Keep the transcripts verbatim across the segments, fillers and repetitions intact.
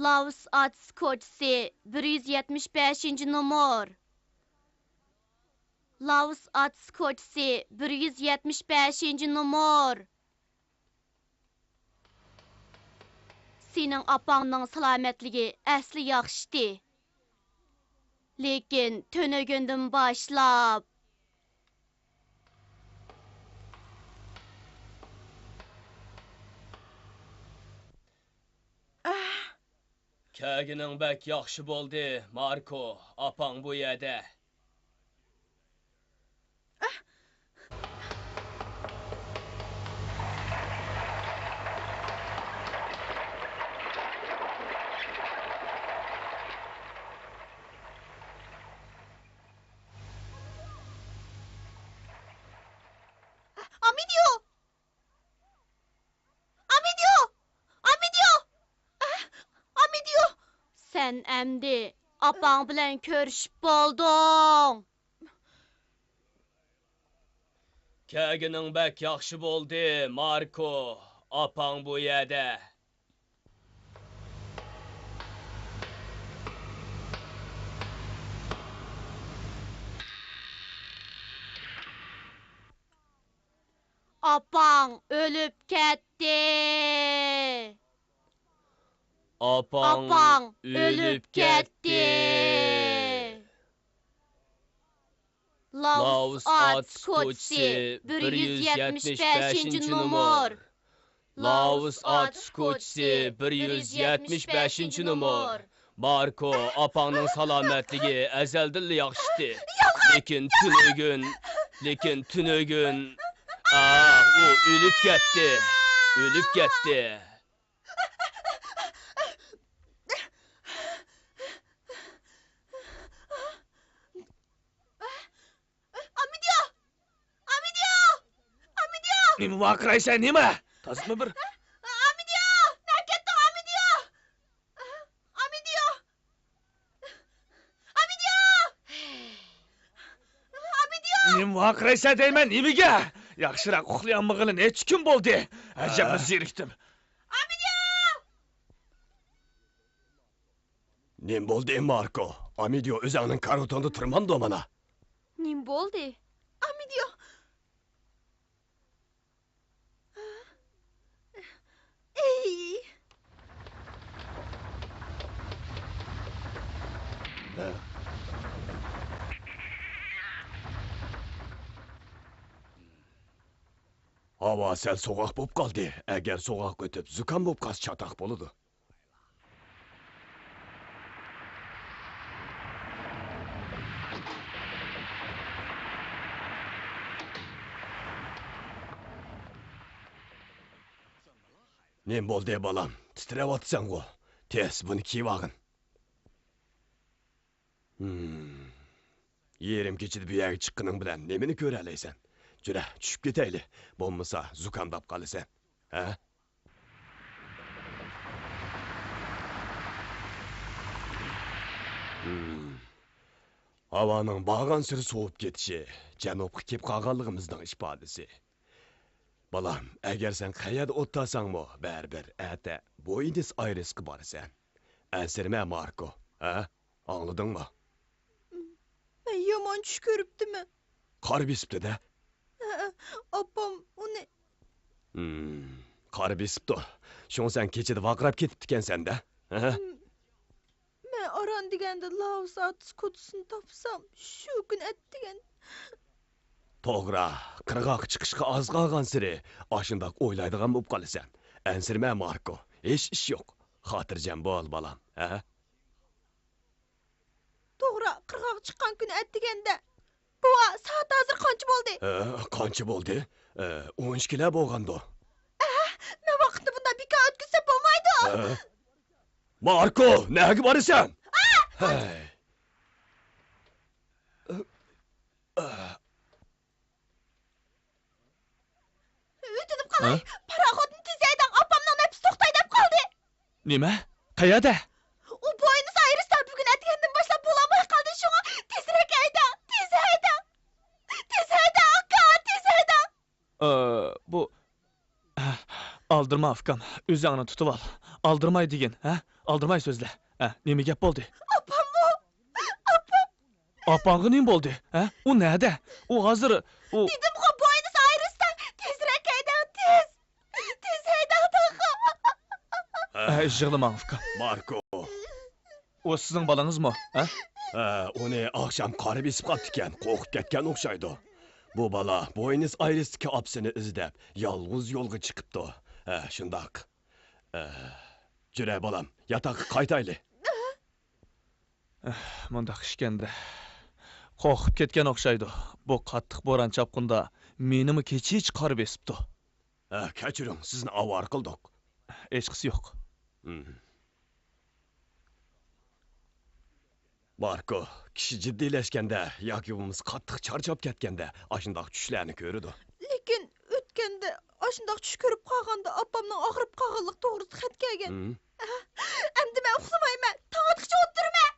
لاۋۇس ئاتىسى كوچىسى، بىر يۈز يەتمىش بەشىنچى نومۇر. لاۋۇس ئاتىسى كوچىسى، بىر يۈز يەتمىش بەشىنچى نومۇر. سېنىڭ ئاپاڭنىڭ سالامەتلىكى ئەسلى ياخشىتى. لېكىن تۈنۈگۈندىن باشلاپ. كەلگىنىڭ بەك ياخشى بولدى، ماركو. ئاپاڭ بۇ يەردە. ئامىدىيو! ئامىدىيو! ئامىدىيو! ئامىدىيو! سەن ئەمدى ئاپاڭ بىلەن كۆرۈشۈپ بولدۇڭ. كەلگىنىڭ بەك ياخشى بولدى، ماركو. ئاپاڭ بۇ يەردە. ئاپاڭ ئۆلۈپ كەتتى. ئاپاڭ ئاپاڭ ئۆلۈپ ئۆلۈپ كەتتى. كەتتى. لاۋۇس ئاتىسى كوچىسى، بىر يۈز يەتمىش بەشىنچى نومۇر. لاۋۇس ئاتىسى كوچىسى، بىر يۈز يەتمىش بەشىنچى نومۇر. ماركو، ئاپاڭنىڭ سالامەتلىكى ئەزەلدىنلا ياخشىتى. لېكىن تۈنۈگۈن، لېكىن تۈنۈگۈن، ئا، ئۇ ئۆلۈپ كەتتى. ئۆلۈپ كەتتى. ئامىدىيو! ئامىدىيو! ئامىدىيو! نېمە ۋارقىرايسەن، نېمە؟ تازىمۇ بىر. ئامىدىيو! نەگە كەتتىڭ، ئامىدىيو؟ ئامىدىيو! ئامىدىيو! ئامىدىيو! نېمە ۋارقىرايسەن دەيمەن، نېمىگە؟ ياخشىراق ئۇخلىيالمىغىلى نەچچە كۈن بولدى. ئەجەبمۇ ھە؟ زېرىكتىم. ئامىدىيو! نېمە بولدى، ماركو؟ ئامىدىيو ئۆزۈڭنىڭ كارىۋىتىڭدا تۇرمامدۇ مانا؟ نېمە بولدى؟ ئامىدىيو! ئېي! ھاۋا سەل سوغۇق بولۇپ قالدى. ئەگەر سوغۇق ئۆتۈپ، زۇكام بولۇپ قالسا، چاتاق بولىدۇ. نېمە بولدى، بالام؟ تىترەۋاتىسەنغۇ؟ تېز، بۇنى كىيىۋالغىن. ھىم. يېرىم كېچىدە بۇ يەرگە چىققىنىڭ بىلەن نېمىنى كۆرەلەيسەن؟ جۈرە، چۈشۈپ كېتەيلى. بولمىسا زۇكامداپ قالىسەن. ھە؟ ھىم. ھاۋانىڭ بارغانسېرى سوۋۇپ كېتىشى، جەنۇبقا كېلىپ قالغانلىقىمىزنىڭ ئىپادىسى. بالام، ئەگەر سەن قەيەردە ئولتۇرساڭمۇ، بەرىبىر ئەتە بوينىس ئايرېسقا بارىسەن. ئەنسىرىمە، ماركو، ھە؟ ئاڭلىدىڭمۇ؟ مەن يامان چۈش كۆرۈپتىمەن. قار بېسىپتۇ-دە. ھەئە، ئاپام ئۇنى. ھىم، قار بېسىپتۇ. شۇڭا سەن كېچىدە ۋارقىراپ كېتىپتىكەنسەن-دە. ھە؟ ھىم. مەن ئاران دېگەندە لاۋۇس ئاتىسى كوچىسىنى تاپسام، شۇ كۈنى ئەتىگەن. توغرا، قىرغاققا چىقىشقا ئاز قالغانسېرى ئاشۇنداق ئويلايدىغان بولۇپ قالىسەن. ئەنسىرىمە، ماركو، ھېچ ئىش يوق. خاتىرجەم بول، بالام، ھە؟ توغرا، قىرغاققا چىققان كۈنى ئەتىگەندە. بوۋا، سائەت ھازىر قانچە بولدى؟ ھە، قانچە بولدى؟ ھە، ئون ئىككىلەر بولغاندۇ. ئەھ، مەن ۋاقىتنى بۇنداق بىكار ئۆتكۈزسەم بولمايدۇ. ھە؟ ماركو، نەگە بارىسەن؟ ئا! ھەي. ئۆتۈنۈپ قالاي، ھە؟ پاراخوتنى تېز ھەيدەڭ، ئاپامنىڭ نەپىسى توختاي دەپ قالدى. نېمە؟ قەيەردە؟ ئۇ بوينىس ئايرېستا بۈگۈن ئەتىگەندىن باشلاپ بولالماي قالدى، شۇڭا تېزرەك ھەيدەڭ، تېز ھەيدەڭ. تېز ھەيدەڭ، ئاكا، تېز ھەيدەڭ. ئە، بۇ، ئە، ئالدىرىما، ئۇكام، ئۆزۈڭنى تۇتۇۋال. ئالدىرىماي دېگىن، ھە؟ ئالدىرىماي سۆزلە. ھە، نېمە گەپ بولدى؟ ئاپاممۇ؟ ئاپام؟ ئاپاڭغا نېمە بولدى؟ ھە؟ ئۇ نەدە؟ ئۇ ھازىر، ئۇ دېدىمغۇ، بوينىس ئايرىستا. تېزرەك ھەيدەڭ، تېز! تېز ھەيدەڭ، تاغا! ھە، يىغلىماڭ، ئۇكام. ماركو. ئۇ سىزنىڭ بالىڭىزمۇ، ھە؟ ھە، ئۇنى ئاخشام قار بېسىپ قاپتىكەن، قورقۇپ كەتكەن ئوخشايدۇ. بۇ بالا بوينىس ئايرېستىكى ئاپىسىنى ئىزدەپ، يالغۇز يولغا چىقىپتۇ. ھە، شۇنداق. ھە، جۈرە بالام، ياتاققا قايتايلى. ئەھ، مۇنداق ئىكەندە. قورقۇپ كەتكەن ئوخشايدۇ. بۇ قاتتىق بوران-چاپقۇندا مېنىمۇ كېچىچە قار بېسىپتۇ. ھە، كەچۈرۈڭ، سىزنى ئاۋارە قىلدۇق. ھېچقىسى يوق. ھىم. ماركو، كىشى جىددىيلەشكەندە ياكى بولمىسا قاتتىق چارچاپ كەتكەندە ئاشۇنداق چۈشلەرنى كۆرىدۇ. لېكىن ئۆتكەندە ئاشۇنداق چۈش كۆرۈپ قالغاندا ئاپامنىڭ ئاغرىپ قالغانلىقى توغرىسىدا خەت كەلگەن. ھىم. ئەمدى مەن ئۇخلىمايمەن، تاڭ ئاتقىچە ئولتۇرىمەن.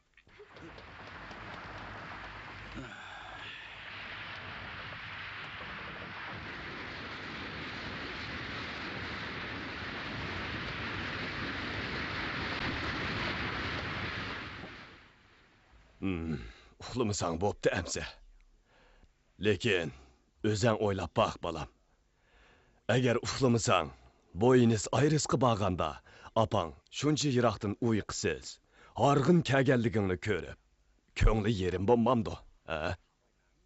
ھىم، ئۇخلىمىساڭ بوپتۇ ئەمسە. لېكىن ئۆزەڭ ئويلاپ باق، بالام. ئەگەر ئۇخلىمىساڭ، بوينىس ئايرېسقا بارغاندا، ئاپاڭ شۇنچە يىراقتىن ئۇيقۇسىز، ھارغىن كەلگەنلىكىڭنى كۆرۈپ، كۆڭلى يېرىم بولمامدۇ، ھە؟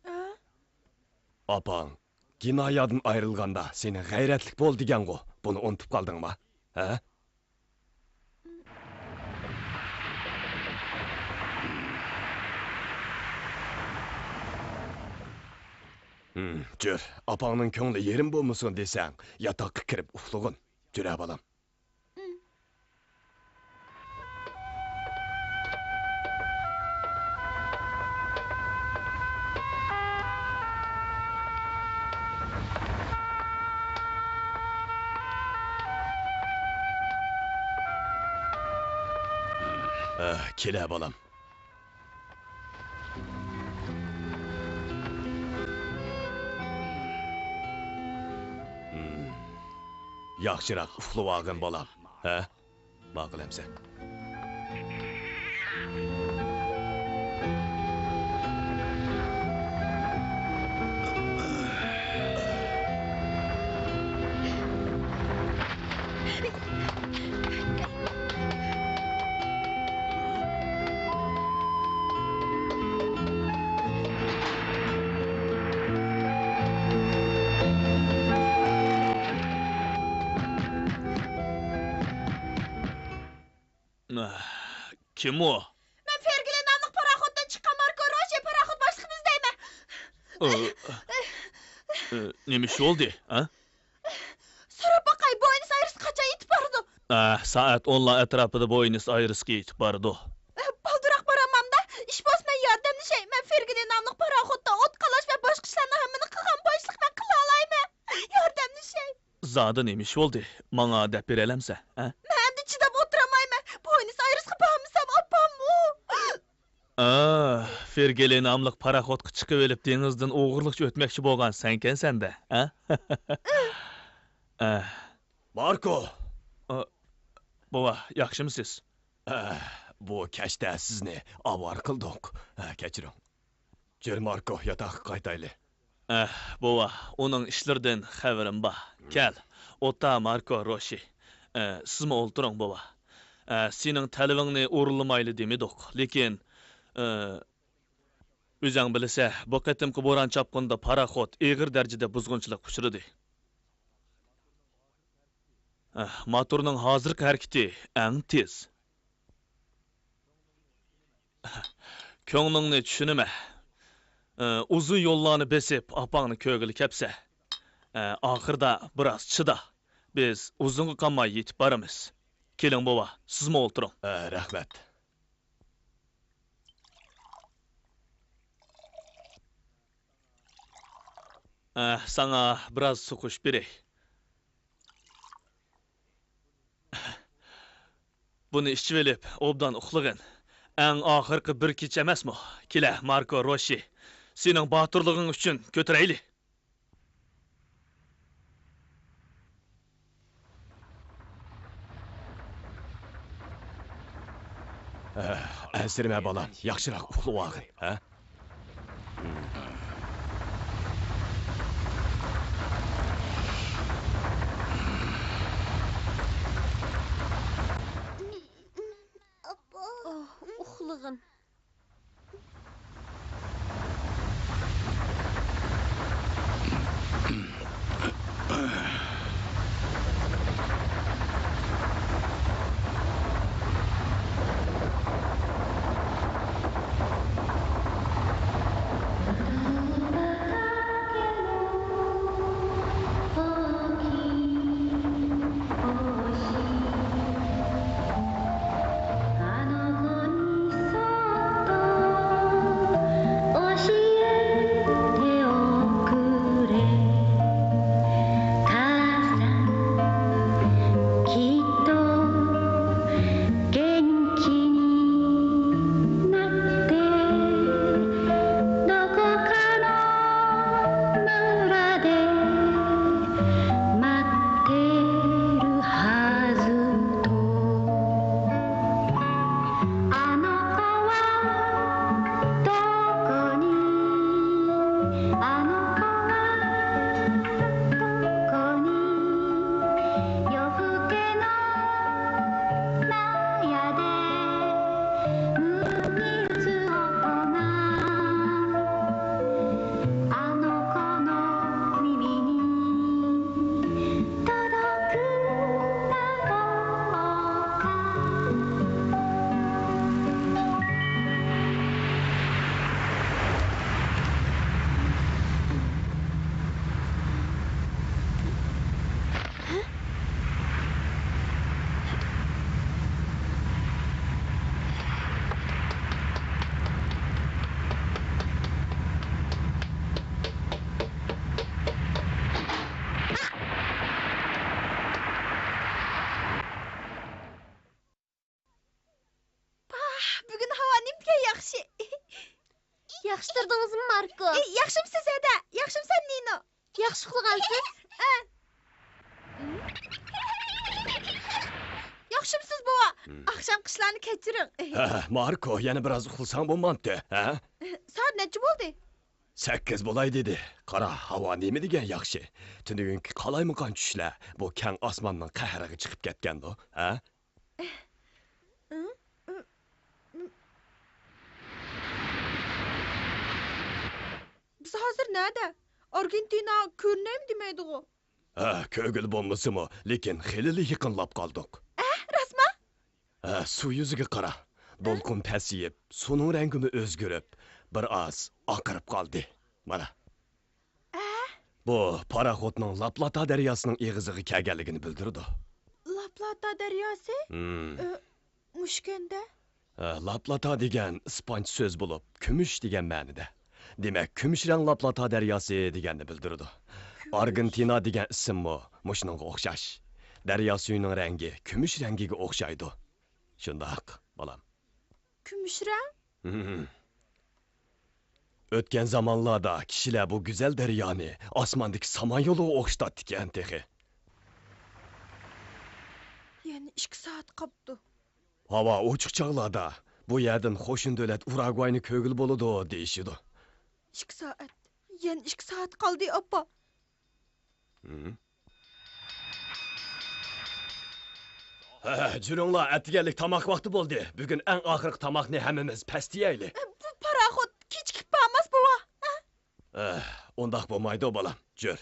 ھە؟ ئاپاڭ گىنايادىن ئايرىلغاندا سېنى غەيرەتلىك بول دېگەنغۇ، بۇنى ئۇنتۇپ قالدىڭما، ھە؟ ھىم، جۈر، ئاپاڭنىڭ كۆڭلى يېرىم بولمىسۇن دېسەڭ، ياتاققا كىرىپ ئۇخلىغىن. جۈرە، بالام. ئەھ، كېلە، بالام. ھىم. ياخشىراق ئۇخلىۋالغىن، بالام. ھە؟ ماقۇل ئەمسە. كىم ئۇ؟ مەن فېرگىلى ناملىق پاراخوتتىن چىققان ماركو روشى، پاراخوت باشلىقىنى ئىزدەيمەن. ئى، ئى، نېمە ئىش بولدى، ھە؟ سوراپ باقاي، بوينس ئايرېسقا قاچان يېتىپ بارىدۇ؟ ئەھ، سائەت ئونلار ئەتراپىدا بوينس ئايرېسقا يېتىپ بارىدۇ. ئەھ، بالدۇراق بارالمامدا؟ ئىش بولسا مەن ياردەملىشەي. مەن فېرگىلى ناملىق پاراخوتتا ئوت قالاش ۋە باشقا ئىشلارنىڭ ھەممىنى قىلغان باشلىق، مەن قىلالايمەن. ياردەملىشەي. زادى نېمە ئىش بولدى؟ ماڭا دەپ بېرەلەمسەن، ھە؟ مەن ئەمدى چىداپ ئولتۇرالمايمەن. بوينس ئايرېسقا بارمىسام، ئاپاممۇ؟ ئا، فېرگىلى ناملىق پاراخوتقا چىقىۋېلىپ، دېڭىزدىن ئوغرىلىقچە ئۆتمەكچى بولغان سەنكەنسەن-دە، ھە؟ ئە. ماركو! ئا، بوۋا، ياخشىمۇسىز؟ ئە، بۇ كەچتە سىزنى ئاۋارە قىلدۇق. ئە، كەچۈرۈڭ. جۈر، ماركو، ياتاققا قايتايلى. ئەھ، بوۋا، ئۇنىڭ ئىشلىرىدىن خەۋىرىم بار. كەل، ئولتۇر، ماركو روشى. ئە، سىزمۇ ئولتۇرۇڭ، بوۋا. ئە، سېنىڭ تەلىپىڭنى ئورۇنلىمايلى دېمىدۇق، لېكىن، ئە، ئۆزەڭ بىلىسەن، بۇ قېتىمقى بوران-چاپقۇندا پاراخوت ئېغىر دەرىجىدە بۇزغۇنچىلىققا ئۇچرىدى. ئە، موتورنىڭ ھازىرقى ھەرىكىتى ئەڭ تېز. كۆڭلۈڭنى چۈشىنىمەن. ئۇزۇن يوللارنى بېسىپ، ئاپاڭنى كۆرگىلى كەپسەن. ئاخىرىدا بىراز چىدا. بىز ئۇزۇنغا قالماي يېتىپ بارىمىز. كېلىڭ، بوۋا، سىزمۇ ئولتۇرۇڭ. ئە، رەھمەت. ئە، ساڭا بىراز سۇ قوشۇپ بېرەي. بۇنى ئىچىۋېلىپ، ئوبدان ئۇخلىغىن. ئەڭ ئاخىرقى بىر كېچە ئەمەسمۇ؟ كېلە، ماركو روشى. سېنىڭ باتۇرلۇقۇڭ ئۈچۈن كۆتۈرەيلى. ئەنسىرىمە بالام، ياخشىراق ئۇخلىۋالغىن، ھە؟ ئاپا. ئۇخلىغىن. پاھ، بۈگۈن ھاۋا نېمىدېگەن ياخشى! ياخشى تۇردىڭىزمۇ، ماركو؟ ئى، ياخشىمسىز، ھەدە؟ ياخشىمسەن، نىنو؟ ياخشى ئۇخلىغانسىز؟ ئە. ياخشىمسىز، بوۋا؟ ھىم. ئاخشامقى ئىشلارنى كەچۈرۈڭ. ھە، ماركو، يەنە بىراز ئۇخلىساڭ بولمامتى، ھە؟ سائەت نەچچە بولدى؟ سەككىز بولاي دېدى. قارا، ھاۋا نېمە دېگەن ياخشى. تۈنۈگۈنكى قالايمىقان چۈشلەر بۇ كەڭ ئاسماننىڭ قەھرىگە چىقىپ كەتكەندۇ، ھە؟ بىز ھازىر نەدە؟ ئارگېنتىنا كۆرۈنەيمۇ دېمەيدىغۇ؟ ھە، كۆرگىلى بولمىسىمۇ، لېكىن خېلىلا يېقىنلاپ قالدۇق. ئە، راستما؟ ھە، سۇ يۈزىگە قارا. دولقۇن پەسىيىپ، سۇنىڭ رەڭگىمۇ ئۆزگىرىپ، بىر ئاز ئاقىرىپ قالدى. مانا. ئە؟ بۇ پاراخوتنىڭ لاپلاتا دەرياسىنىڭ ئېغىزىغا كەلگەنلىكىنى بىلدۈرىدۇ. لاپلاتا دەرياسى؟ ھىم. ئۆ، مۇشۇكەندە؟ ئە، لاپلاتا دېگەن ئىسپانچە سۆز بولۇپ، كۈمۈش دېگەن مەنىدە. دېمەك، كۈمۈش رەڭ لاپلاتا دەرياسى دېگەننى بىلدۈرىدۇ. ئارگېنتىنا دېگەن ئىسىممۇ مۇشۇنىڭغا ئوخشاش. دەريا سۈيىنىڭ رەڭگى كۈمۈش رەڭگىگە ئوخشايدۇ. شۇنداق، بالام. كۈمۈش رەڭ؟ ھىم. ئۆتكەن زامانلاردا كىشىلەر بۇ گۈزەل دەريانى ئاسماندىكى سامان يولىغا ئوخشىتاتتىكەن تېخى. يەنە ئىككى سائەت قاپتۇ. ھاۋا ئوچۇق چاغلاردا بۇ يەردىن قوشنا دۆلەت ئۇراگۋاينى كۆرگىلى بولىدۇ دېيىشىدۇ. ئىككى سائەت. يەنە ئىككى سائەت قالدى، ئاپا. ھە، جۈرۈڭلار، ئەتىگەنلىك تاماق ۋاقتى بولدى. بۈگۈن ئەڭ ئاخىرقى تاماقنى ھەممىمىز پەستە يەيلى. بۇ پاراخوت كېچىكىپ بارماس بوۋا؟ ئە، ئۇنداق بولمايدۇ، بالام. جۈر.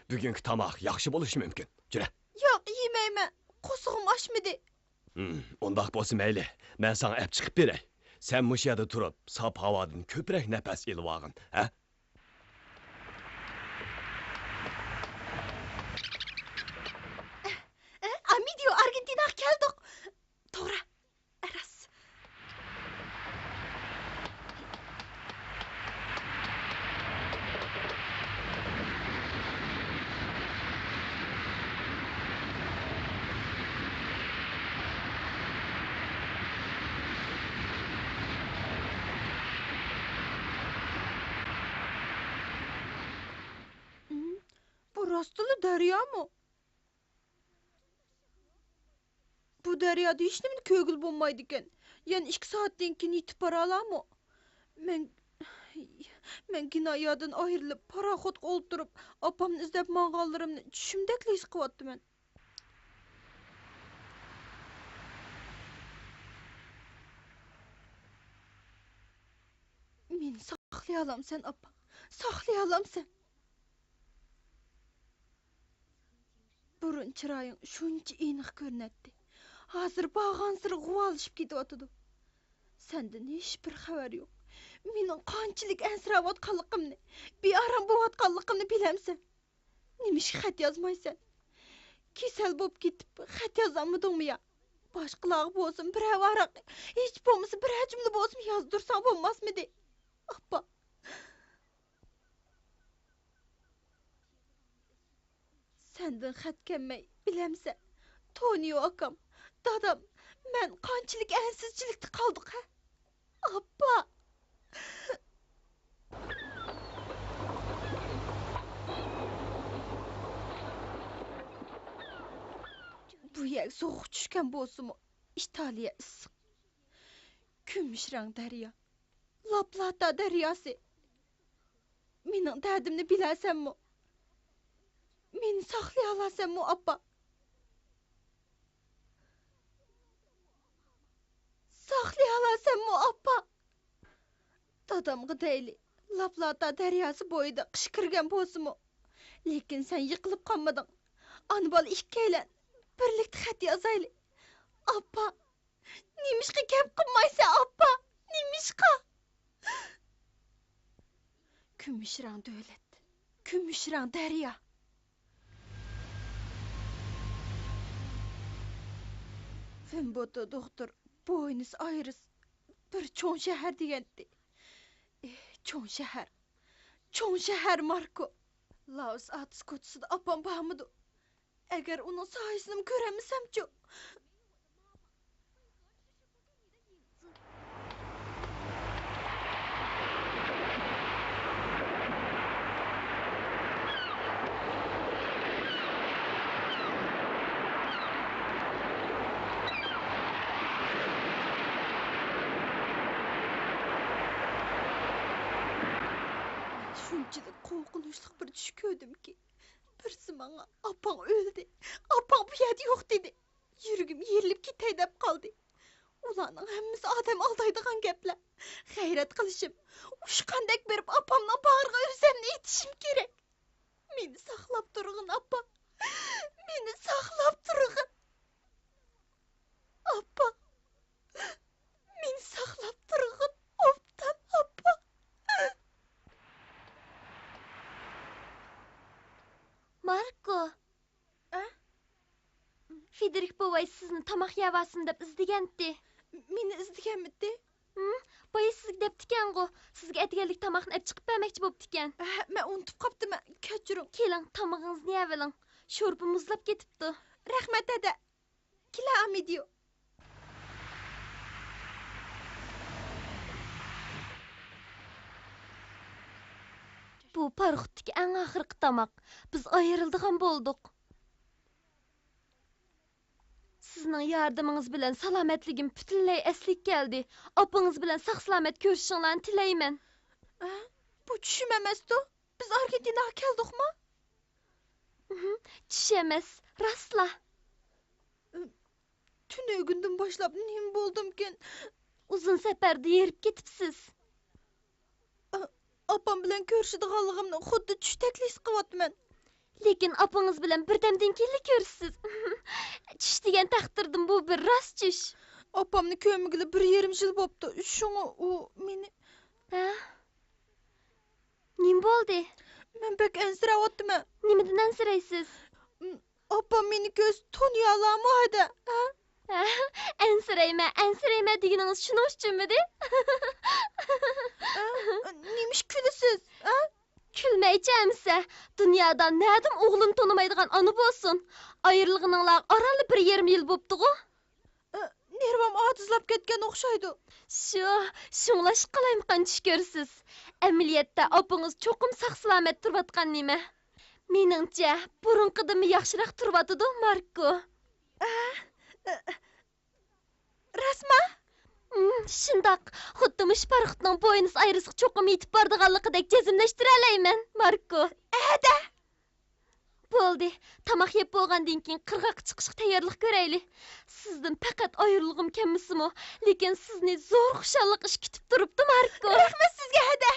بۈگۈنكى تاماق ياخشى بولۇشى مۇمكىن. جۈرە. ياق، يېمەيمەن. قورسىقىم ئاچمىدى. ھىم، ئۇنداق بولسا مەيلى. مەن ساڭا ئەپ چىقىپ بېرەي. سەن مۇشۇ يەردە تۇرۇپ، ساپ ھاۋادىن كۆپرەك نەپەس ئېلىۋالغىن، ھە؟ ئە، ئامېدىيو، ئارگېنتىناغا كەلدۇق. توغرا. راست. بۇ راستلا دەريامۇ؟ بۇ دەريادا ھېچنېمىنى كۆرگىلى بولمايدىكەن. يەنە ئىككى سائەتتىن كېيىن يېتىپ بارالارمۇ؟ مەن، مەن گىنايادىن ئايرىلىپ، پاراخوتقا ئولتۇرۇپ، ئاپامنى ئىزدەپ ماڭغانلىرىمنى چۈشۈمدەكلا ھېس قىلىۋاتىمەن. مېنى ساقلىيالامسەن، ئاپا؟ ساقلىيالامسەن؟ بۇرۇن چىرايىڭ شۇنچە ئېنىق كۆرۈنەتتى. ھازىر بارغانسېرى غۇۋالىشىپ كېتىۋاتىدۇ. سەندىن ھېچبىر خەۋەر يوق. مېنىڭ قانچىلىك ئەنسىرەۋاتقانلىقىمنى، بىئارام بولۇۋاتقانلىقىمنى بىلەمسەن؟ نېمىشقا خەت يازمايسەن؟ كېسەل بولۇپ كېتىپ خەت يازالمىدىڭمۇ يا؟ باشقىلارغا بولسۇن بىرەر ۋاراق، ھېچ بولمىسا بىرەر جۈملە بولسىمۇ يازدۇرساڭ بولماسمىدى؟ ئاپا. سەندىن خەت كەلمەي، بىلەمسەن، تونىيو ئاكام، دادام، مەن قانچىلىك ئەنسىزچىلىكتە قالدۇق، ھە؟ ئاپا! بۇ يەر سوغۇق چۈشكەن بولسىمۇ، ئىتالىيە ئىسسىق. كۈمۈش رەڭ دەريا، لاپلاتا دەرياسى. مېنىڭ دەردىمنى بىلەسەنمۇ؟ مېنى ساقلىيالاسەنمۇ، ئاپا؟ ساقلىيالاسەنمۇ، ئاپا؟ دادامغا دەيلى، لاپلاتا دەرياسى بويىدا قىش كىرگەن بولسىمۇ، لېكىن سەن يىقىلىپ قالمىدىڭ. ئانا-بالا ئىككىيلەن بىرلىكتە خەت يازايلى. ئاپا، نېمىشقا گەپ قىلمايسەن، ئاپا؟ نېمىشقا؟ كۈمۈش رەڭ دۆلەت، كۈمۈش رەڭ دەريا. فېمبوتو دوختۇر بوينىس ئايرېس بىر چوڭ شەھەر دېگەنتى. ئېھ، چوڭ شەھەر، چوڭ شەھەر، ماركو. لائوس ئاتىس كوچىسىدا ئاپام بارمىدۇ؟ ئەگەر ئۇنىڭ سايىسىنىمۇ كۆرەلمىسەمچۇ؟ شۇنچىلىك قورقۇنچلۇق بىر چۈش كۆردۈمكى، بىرسى ماڭا، «ئاپاڭ ئۆلدى، ئاپاڭ بۇ يەردە يوق» دېدى. يۈرىكىم يېرىلىپ كېتەي دەپ قالدى. ئۇلارنىڭ ھەممىسى ئادەم ئالدايدىغان گەپلەر. غەيرەت قىلىشىم، ئۇچقاندەك بېرىپ ئاپامنىڭ باغرىغا ئۆزۈمنى ئېتىشىم كېرەك. مېنى ساقلاپ تۇرغىن، ئاپا. مېنى ساقلاپ تۇرغىن. ئاپا. مېنى ساقلاپ تۇرغىن، ئوبدان ئاپا. ماركو. ئە؟ فېدېرىك بوۋاي سىزنى تاماق يەۋالسۇن دەپ ئىزدىگەنتى. مېنى ئىزدىگەنمىتى؟ ھىم، بايا سىزگە دەپتىكەنغۇ، سىزگە ئەتىگەنلىك تاماقنى ئەپ چىقىپ بەرمەكچى بوپتىكەن. ھە، مەن ئۇنتۇپ قاپتىمەن، كەچۈرۈڭ. كېلىڭ، تامىقىڭىزنى يەۋېلىڭ. شورپا مۇزلاپ كېتىپتۇ. رەھمەت، ھەدە. كېلە، ئامىدىيو. بۇ پاراخوتتىكى ئەڭ ئاخىرقى تاماق. بىز ئايرىلىدىغان بولدۇق. سىزنىڭ ياردىمىڭىز بىلەن سالامەتلىكىم پۈتۈنلەي ئەسلىگە كەلدى. ئاپىڭىز بىلەن ساق-سالامەت كۆرۈشۈشۈڭلارنى تىلەيمەن. ئە، بۇ چۈشۈم ئەمەستۇ؟ بىز ئارگېنتىناغا كەلدۇقمۇ؟ ئۇھۇم، چۈش ئەمەس، راستلا. تۈنۈگۈندىن باشلاپ نېمە بولدۇمكىن؟ ئۇزۇن سەپەردە ھېرىپ كېتىپسىز. ئا-، ئاپام بىلەن كۆرۈشىدىغانلىقىمنى خۇددى چۈشتەكلا ھېس قىلىۋاتىمەن. لېكىن ئاپىڭىز بىلەن بىردەمدىن كېيىنلا كۆرۈشىسىز. چۈش دېگەن تەقدىردىن بۇ بىر راست چۈش. ئاپامنى كۆرمىگىلى بىر يېرىم يىل بوپتۇ. شۇڭا ئۇ مېنى. ھە؟ نېمە بولدى؟ مەن بەك ئەنسىرەۋاتىمەن. نېمىدىن ئەنسىرەيسىز؟ م، ئاپام مېنى كۆرسە تونۇيالارمۇ ھەدە، ھە؟ ھە؟ ئەنسىرەيمەن، ئەنسىرەيمەن دېگىنىڭىز شۇنىڭ ئۈچۈنمىدى؟ ھە؟ نېمىشقا كۈلىسىز، ھە؟ كۈلمەيچە ئەمىسە، دۇنيادا نەدىمۇ ئوغلىنى تونۇمايدىغان ئانا بولسۇن؟ ئايرىلغىنىڭلارغا ئارانلا بىر يېرىم يىل بوپتىغۇ؟ ئە، نېرۋام ئاجىزلاپ كەتكەن ئوخشايدۇ. شۇ، شۇڭلاشقا قالايمىقان چۈش كۆرىسىز. ئەمەلىيەتتە ئاپىڭىز چوقۇم ساق-سالامەت تۇرۇۋاتقان نېمە. مېنىڭچە، بۇرۇنقىدىنمۇ ياخشىراق تۇرۇۋاتىدۇ، ماركو. ئە، ئە، شۇنداق، خۇددى مۇشۇ پاراخوتنىڭ بوينۇس ئايرىسقا چوقۇم يېتىپ بارىدىغانلىقىدەك جەزملەشتۈرەلەيمەن، ماركو. ھەدە! بولدى، تاماق يەپ بولغاندىن كېيىن قىرغاققا چىقىشقا تەييارلىق كۆرەيلى. سىزدىن پەقەت ئايرىلغۇم كەلمىسىمۇ، لېكىن سىزنى زور خۇشاللىق ئىش كۈتۈپ تۇرۇپتۇ، ماركو. رەھمەت سىزگە، ھەدە!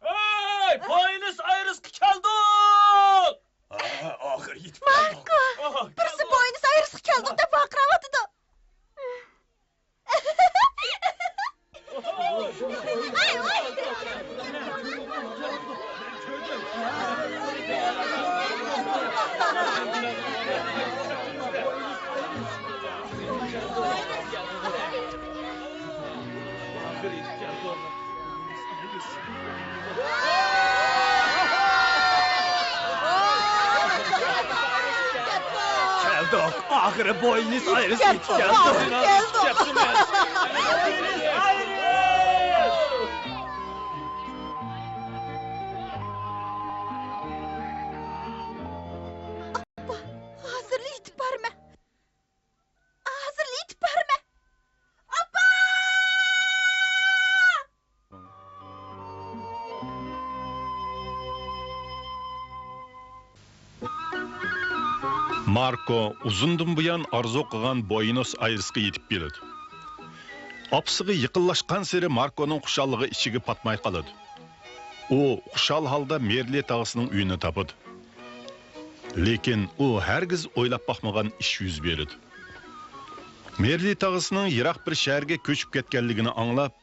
ھەي، بوينۇس ئايرىسقا كەلدۇق! ئاخىرى يېتىپ كەلدۇق. ماركو! بىرسى بوينۇس ئايرىسقا كەلدۇق دەپ ۋارقىراۋاتىدۇ. كەلدۇق، ئاخىرى بوينۇس ئايرىسقا يېتىپ كەلدۇق. كەلدۇق. ھازىرلا يېتىپ بارىمەن. ھازىرلا يېتىپ بارىمەن. ئاپا! ماركو ئۇزۇندىن بۇيان ئارزۇ قىلغان بوينۇس ئايرېسقا يېتىپ كېلىدۇ. ئاپىسىغا يېقىنلاشقانسېرى ماركونىڭ خۇشاللىقى ئىچىگە پاتماي قالىدۇ. ئۇ خۇشال ھالدا مېرلى تاغىسىنىڭ ئۆيىنى تاپىدۇ. لېكىن ئۇ ھەرگىز ئويلاپ باقمىغان ئىش يۈز بېرىدۇ. مېرلى تاغىسىنىڭ يىراق بىر شەھەرگە كۆچۈپ كەتكەنلىكىنى ئاڭلاپ،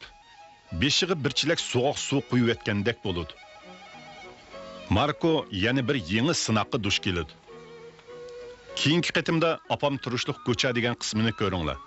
بېشىغا بىر چېلەك سوغۇق سۇ قۇيۇۋەتكەندەك بولىدۇ. ماركو يەنە بىر يېڭى سىناققا دۇچ كېلىدۇ. كېيىنكى قېتىمدا ئاپام تۇرۇشلۇق كوچا دېگەن قىسمىنى كۆرۈڭلار.